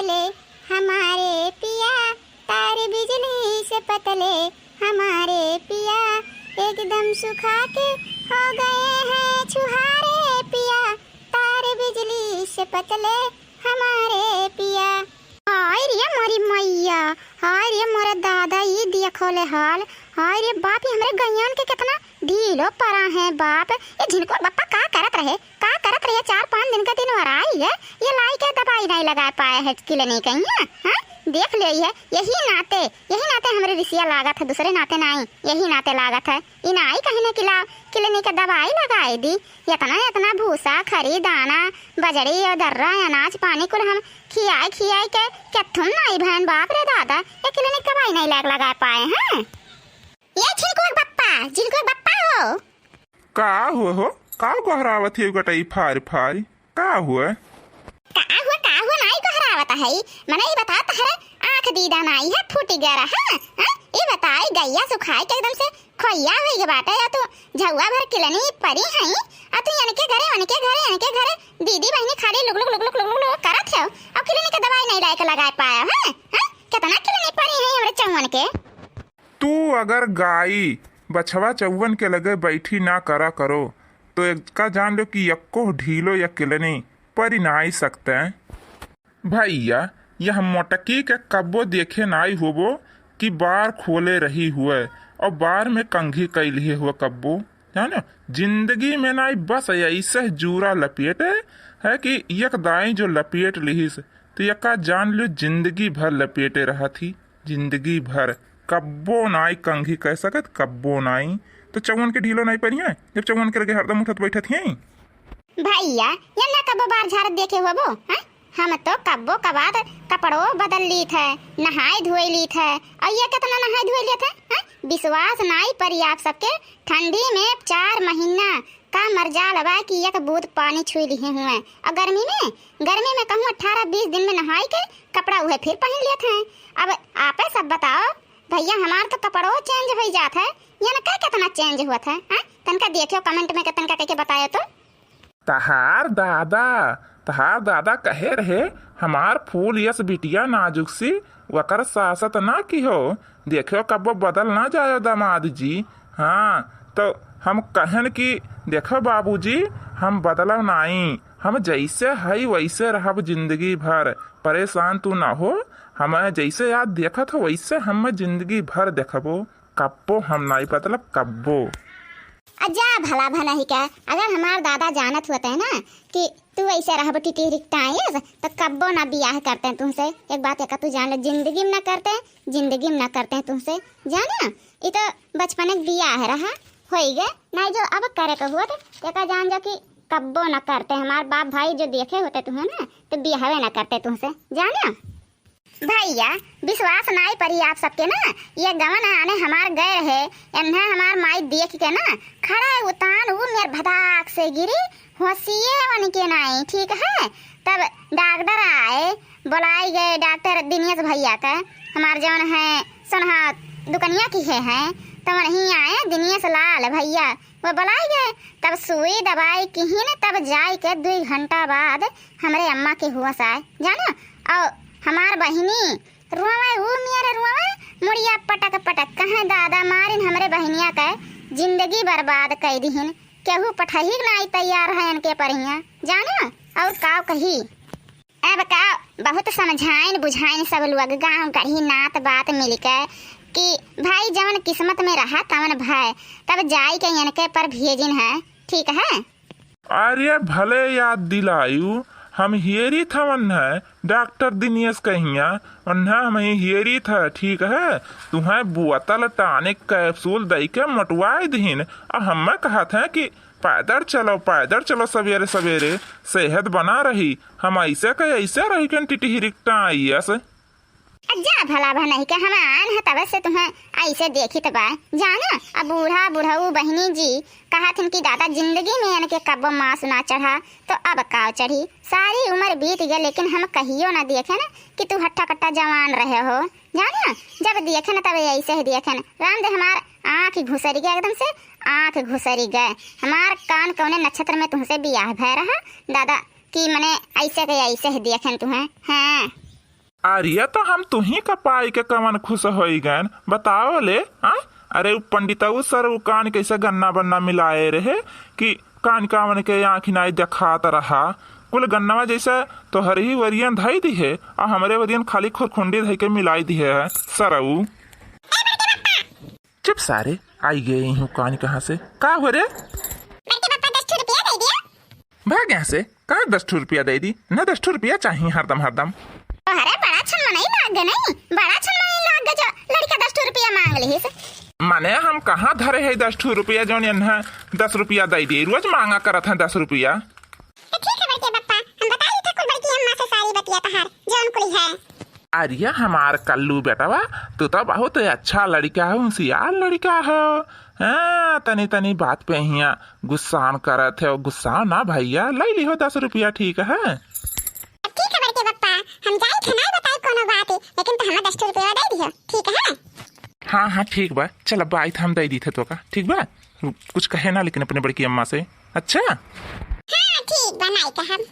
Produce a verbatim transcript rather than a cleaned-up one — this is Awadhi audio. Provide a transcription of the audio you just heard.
ले हमारे पिया, तार बिजली से पतले हमारे पिया, एकदम सुखा के हो गए हैं छुहारे पिया, तार बिजली से पतले हमारे पिया। हाय रे मोरी मैया, हाय रे मोरे दादा, ई देखो ले हाल, हाय रे बाप, ई हमरे गइयन के केतना ढीलो परा है बाप। ये झिनकुआ बप्पा का करत रहे, का करत रहे? चार पाँच दिन का दिन वराई है, ये लाई के दवाई नहीं लगा पाए है किलनी कहीं, हाँ? देख ले है, यही नाते, यही नाते हमरे रिसिया लागत है, दूसरे नाते नहीं, यही नाते लागत है। ई नाई कहीं ना किला, किलनी के दवाई लगाए दी। इतना, इतना भूसा, खरी, दाना, बजड़ी और दर्रा, अनाज, पानी कुल हम खियाए, खियाए के केथुम नाई भैन, बाप रे दादा, ये किलनी के दवाई नहीं लग, लगा पाए हैं। ये झिनकुआ बप्पा, झिनकुआ बप्पा हो। का हुआ हो? का गोहरावत है गटई फार फार? का हुआ? का हुआ, का हुआ, नाई गोहरावत है? मने ई बता, तहरे आँख दीदा नाई है, फूटी गरा, हाँ? हाँ? ई बताई, गैया सुखाई के एकदम से खोइया होई गे बाटे, या तू झौआ भर किलनी परी हई, आ तू इनके घरे, उनके घरे, इनके घरे, दीदी बहिनी खाली लुक लुक लुक लुक लुक लुक लुक करत हो, और किलनी के दवाई नहीं लाए के लगाए पाए, हैं? हैं? कितना किलनी परी है हमरे चौवन के? तू अगर गाई बछवा चौवन के लगे बैठी ना करा करो, तो एका जान लो कि यक्को ढीलो या किलनी परी नाई सकते। भैया, यह मोटकी के कब्बो देखे नाई होबो कि बार खोले रही हुए और बार में कंघी कइ लिहे हुए कब्बो, जानो, जिंदगी में नाई, बस ऐसे जूरा लपेटे है कि एक दाई जो लपेट लिहिस, तो यका जान लो जिंदगी भर लपेटे रहत ही, जिंदगी भर कब्बो नाई कंघी कह सकत, कब्बो नाई। तो चौवन के ढीलो नाई परिहे, जब चौवन के लगे हरदम उठत बैठत ही। भैया, ये ना कब्बो बार झारत देखे होबो, हैं? हम तो कब्बो कबाद कपड़ो बदल लीत है, नहाए धोए लीत है, और ये कितना नहाए धोए लीत है, हैं? विश्वास नाई परी आप सबके, ठंडी में चार महीना का मरजाल बा कि एक बूंद पानी छुई लिहे हुए, और गर्मी में, गर्मी में कहूँ अठारह बीस दिन में नहाई के कपड़ा उहे फिर पहिन लेत हैं। अब आपे सब बताओ भैया, हमार तो कपड़ो चेंज होई जात है, यनके कितना चेंज होत है, हैं? तनका देखियो comment में के तनका कह के बतायो तो। तहार दादा, तहार दादा कहे रहे, "हमार फूल यस बिटिया नाजुक सी, वकर सासत ना किहो, देखो कब्बो बदल ना जायो दामाद जी।" हाँ, तो हम कहन कि देखो बाबूजी, हम बदलब नाई, हम जैसे हई वैसे रहब जिंदगी भर, परेशान तू ना हो, हम जैसे याद देखत हो वैसे हम जिंदगी भर देखबो। कब्बो हम नाई बदलब, कब्बो। आ जा भला भनही का, अगर हमार दादा जानत होते ना कि तू ऐसे रहब टिटिहरी टाइस, तो कब्बो ना बियाह करते तुमसे। एक बात एका तू जान ले, जिंदगी में ना करते, जिंदगी में ना करते तुमसे। जाने, ई तो बचपन के बियाह रहा, होई गए, नाई जो अब करे के होत, एका जान जा कि कब्बो ना करते। हमार बाप भाई जो देखे होते तुहे ना, तो बियाहवे ना करते तुमसे। जाने? भैया, विश्वास नाई परी आप सबके ना, ये गवन आने हमार गए रहे, एन्हे हमार माई देख के ना, खड़ा उतान ऊ मेर भदाक से गिरी, होशिये उनके नाई, ठीक है? तब डॉक्टर आए, बुलाई गए डॉक्टर दिनेश भैया का, हमार जौन है सोनहा दुकनिया की है, हैं, तो वहीं आए दिनेश लाल भैया, वो बुलाई गए, तब सुई दवाई किहिन, तब जाई के दुई घंटा बाद हमरे अम्मा के होश आए, जाना? और हमार बहिनी रोवे, ऊ मेरे रोवे, मुड़िया पटक पटक कहे, "दादा मारिन हमरे बहिनिया के जिंदगी बर्बाद कई दिहिन, केहू पठही नाई तैयार है इनके परिया, जाना?" और का कही? अब का बहुत समझाइन बुझाइन सब लोग गाँव गढ़ी नात बात मिलके कि भाई जवन किस्मत में रहा तवन भय, तब जाई के इनके पर भेजिन है, ठीक है? अरे भले याद दिलायु, हम हेरी थवन है डॉक्टर दिनेश कहिया, उन्हें हम ही हेरी था, ठीक है? तुम्हें बोतल टॉनिक कैप्सूल दई के मोटवाए दिहिन, और हमें कहत है कि पैदल चलो, पैदल चलो सवेरे सवेरे, सेहत बना रही। हम ऐसे के ऐसे रही के टिटही रिक्टा आइयस। जा भला भनही के हम आन है तब से तुम्हें ऐसे देखित बा। जाना, अब बूढ़ा बुढ़ऊ बहिनी जी कहत हन कि दादा जिंदगी में इनके कब्बो मांस ना चढ़ा, तो अब काव चढ़ी? सारी उम्र बीत गई, लेकिन हम कहियो ना देखे ना कि तू हट्टा कट्टा जवान रहे हो। जाना, जब देखे ना तब ऐसे ही देखे ना। राम दे हमार आँख घुसरी गए, एकदम से आँख घुसरी गए। हमार कान कौने नक्षत्र में तुमसे बियाह भय रहा दादा, कि मने ऐसे के ऐसे ही देखे तुम्हें। हाँ। अरे, तो हम तुही का पाई के कवन खुश होई गएन, बताओ ले, हाँ? अरे, उ पंडितऊ सर, उ कान कैसे गन्ना बन्ना मिलाए रहे कि कान कावन के आँखी नाई देखात रहा। कुल गन्नवा जैसे तोहर ही वरियन धई दिहे, आ हमरे वरियन खाली खुरखुंडी धई के मिलाई दिहे है, सरऊ। चुप सारे, आई गए इहू कान कहाँ से? का हो रे? बड़के पप्पा, दस ठो रुपया दे दिया। भाग यहाँ से, कहाँ दस ठो रुपया दे दी? ना दस ठो रुपया चाहिए हरदम, हरदम। अरे, बड़ा छन मनई लाग गए नहीं, बड़ा छन मनई लाग गए जो लड़का दस ठो रुपया मांग लिहिस। माने हम कहाँ धरे है दस ठो रुपया जौन इन्हें दस रुपया दे दी? रोज मांगा करत हैं दस रुपया। तो ठीक है बड़के पप्पा, हम बताई थे कुल बड़की अम्मा से सारी बतिया तहार, जौन कुल है। अरे हमार कल्लू बेटवा, तू तो बहुत अच्छा लड़का है, होशियार लड़का है। हाँ, तनी तनी बात पे हिया गुस्सान करत है। गुस्सा ना भैया, ले लिहो दस रुपया, ठीक है? अब ठीक है बड़के पप्पा, हम जाई थे, ना बताई कोनो बात, लेकिन तो हमें दस रुपया दे दियो, ठीक है? हाँ हाँ ठीक बा, चल अब आई थे, हम दे दी थे तो का, ठीक बा? कुछ कहे ना लेकिन अपने बड़की अम्मा से, अच्छा? हाँ ठीक बा, नाई कहब।